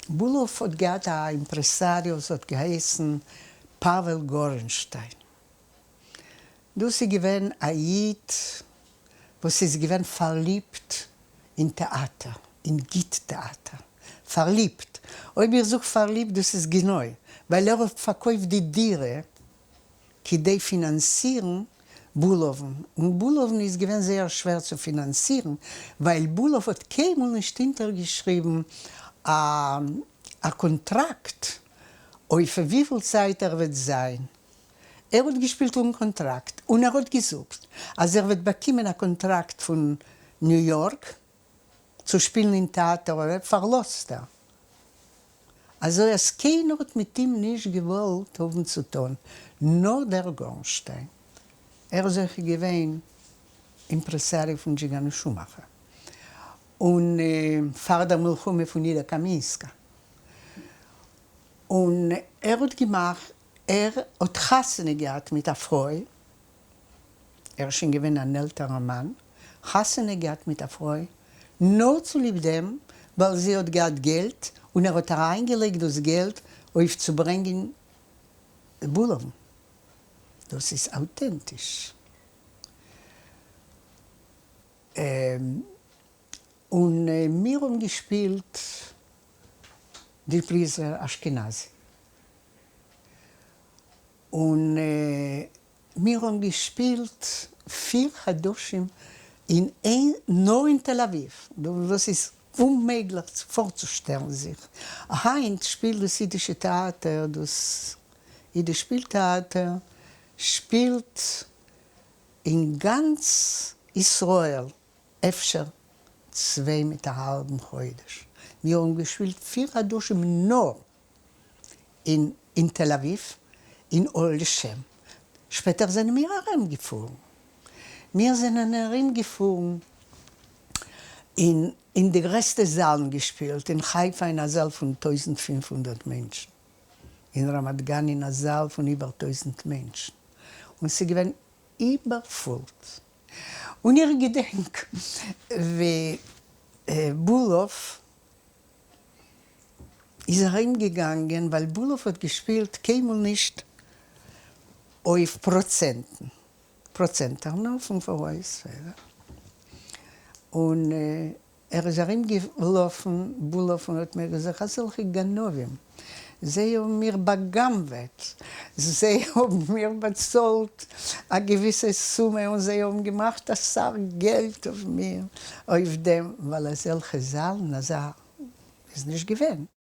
בולאוו האט געהאט א אימפרעסאריאו וואס האט געהייסן פאוועל גארענשטיין. דאס איז געווען א איד וואס איז געווען פארליבט אין טעאטער, אין גוט טעאטער. פארליבט. אויב איך זאג פארליבט דאס איז גענוי ווייל ער האט פארקויפט די דירה כדי פינאנצירן בולאוון, און בולאוון איז געווען זייער שווער צו פינאנצירן ווייל בולאוו האט קיינמאל נישט אונטערגעשריבן א א קאנטראקט אויף וויפיל צייט ער וועט זיין, ער האט געשפילט אן קאנטראקט און ער האט געזאגט אז ער וועט באקומען א קאנטראקט פון ניו יארק צו שפילן אין טעאטער פארלאזט ער אזוי אז קיינער האט מיט אים נישט געוואלט האבן צו טון נאר דער גארנשטיין. ער איז אויך געווען אימפרעסאריאו פון דזשיגאן שומאכער און פאר דער מלחמה פון אידא קאמינסקא און ער האט געמאכט ער האט חתונה געהאט מיט א פרוי ער איז שוין געווען אן עלטערער מאן, חתונה געהאט מיט א פרוי, נאר צוליב דעם ווייל זי האט געהאט געלט און ער האט אריינגעלייגט דאס געלט אויף צו ברענגען בולאוון. דאס איז אויטענטיש. און מיר האבן געשפילט די פריזער אשכנזי. און מיר האבן געשפילט פיר חדשים אין איין נאר אין תל אביב, דאס איז אוממעגליך פארצושטעלן זיך, היינט שפילט דאס אידישע טעאטער, דאס אידיש שפיל טעאטער שפילט אין גאנץ ישראל אפשר צוויי מיט א האלבן חודש, מיר האבן געשפילט פיר חדשים נאר אין אין תל אביב אין אוהל שם, שפעטער זענען מיר ארום געפארן, מיר זענען ארום געפארן אין אין די גרעסטע זאלן געשפילט, אין חיפה אין א זאל פון 1500 מענטשן, אין רמת גן אין א זאל פון איבער טויזנט מענטשן, און ס'איז געווען איבערפולט, און איך געדענק ווי בולאוו איז ארום געגאנגען ווייל בולאוו האט געשפילט קיינמאל נישט אויף פראצענטן, פראצענטער נאר פון פאראויס, און ער איז ארום געלאפן בולאוו און האט מיר געזאגט אזעלכע גנבים זיי האבן מיר באגנבעט, זיי האבן מיר באצאלט א געוויסע סומע און זיי האבן געמאכט אסאך געלט אויף מיר אויף דעם, ווייל אזעלכע זאלן אזא איז נישט געווען.